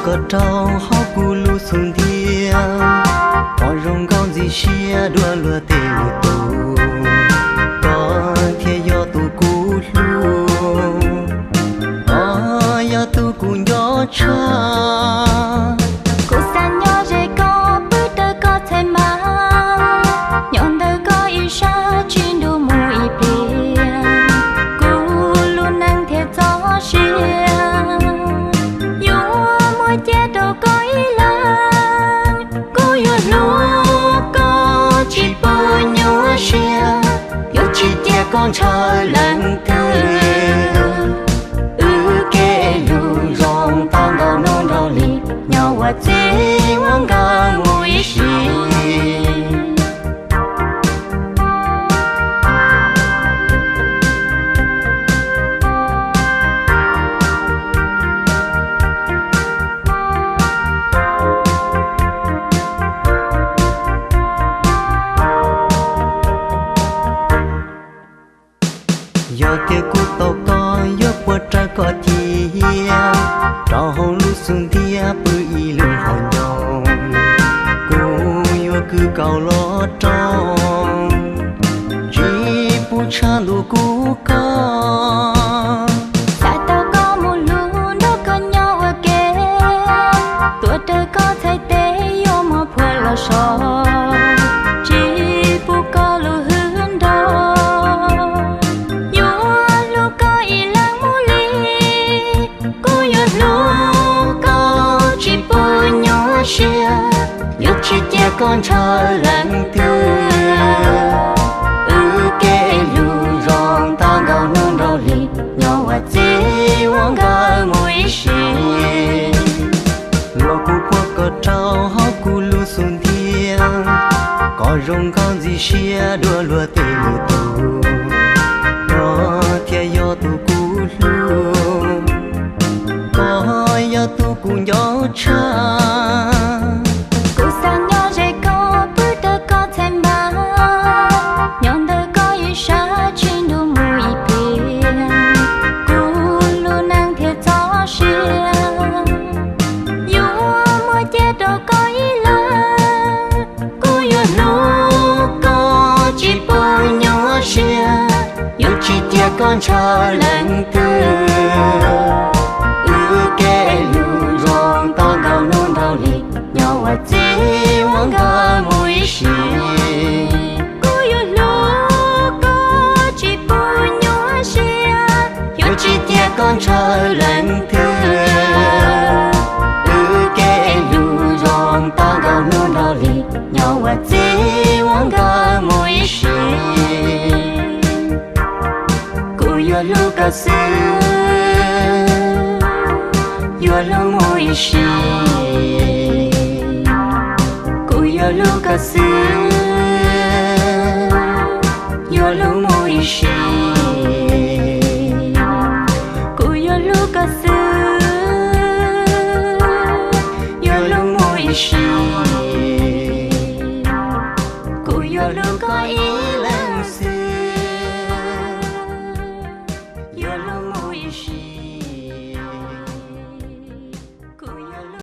Tuaj rau hauv kuv lub xub ntiag, koj zoo nkauj ntxim siab dua luag tej lwm tus, koj thiaj yog tus kuv hlub, koj yog tus kuv nco tshaj. Kuv xav nyob ze koj, pw raws koj txhais mas, nyob ntawm koj ib sab tsis nrug mus ib pliag, kuv lub neej thiaj txoj sia. Yuav muaj cia rau koj ib leeg, kuv yuav hlub koj tsis pub nyuaj siab, yuav tsis cia koj ntshaw leej twg. Wb kev hlub zoo tau nkaus hnub nraug li, nyob ua txiv ua nkawm mus ib sim. Yog tias kuv tau koj, yuav puas raws koj cia, rau hauv lub xub ntiag pw ib lub hauv ncoo, kuv yuav kwv kaus los rau, tsis pub tshav ntuj kub koj. Xav tau koj mus hlub, nrog koj nyob ua ke, tuav rawv koj txhais tes, yuav muab phuam los so, tsis pub koj lub hwj nrog. Yuav hlub koj ib leeg mus li, kuv yuav hlub koj tsis pub nyuaj siab, yuav tsis cia koj ntshaw leej twg. Wb kev hlub zoo tau nkaus hnub nraug li, nyob ua txiv ua nkawm mus ib sim. Luag kuj puag koj rau hauv kuv lub xub ntiag, koj zoo nkauj ntxim siab dua luag tej lwm tus, koj thiaj yog tus kuv hlub, koj yog tus kuv nco tshaj. Kuv xav nyob ze koj, pw raws koj txhais mas, nyob ntawm koj ib sab tsis nrug mus ib pliag, kuv lub neej thiaj txoj sia. Yuav muaj cia rau koj ib leeg, kuv yuav hlub koj tsis pub nyuaj siab, yuav tsis cia koj ntshaw leej twg. Wb kev hlub zoo tau nkaus hnub nraug li, nyob ua txiv ua nkawm mus ib sim. Kuv yuav hlub koj tsis pub nyuaj siab, yuav tsis cia koj ntshaw leej twg. Wb kev hlub zoo tau nkaus hnub nraug li, nyob ua txiv ua nkawm mus ib sim. Kuv yuav hlub koj xwb, yuav hlub mus ib sim. Kuv yuav hlub koj xwb, yuav hlub mus ib sim. Kuv yuav hlub koj xwb, yuav hlub mus ib sim. Kuv yuav hlub koj ib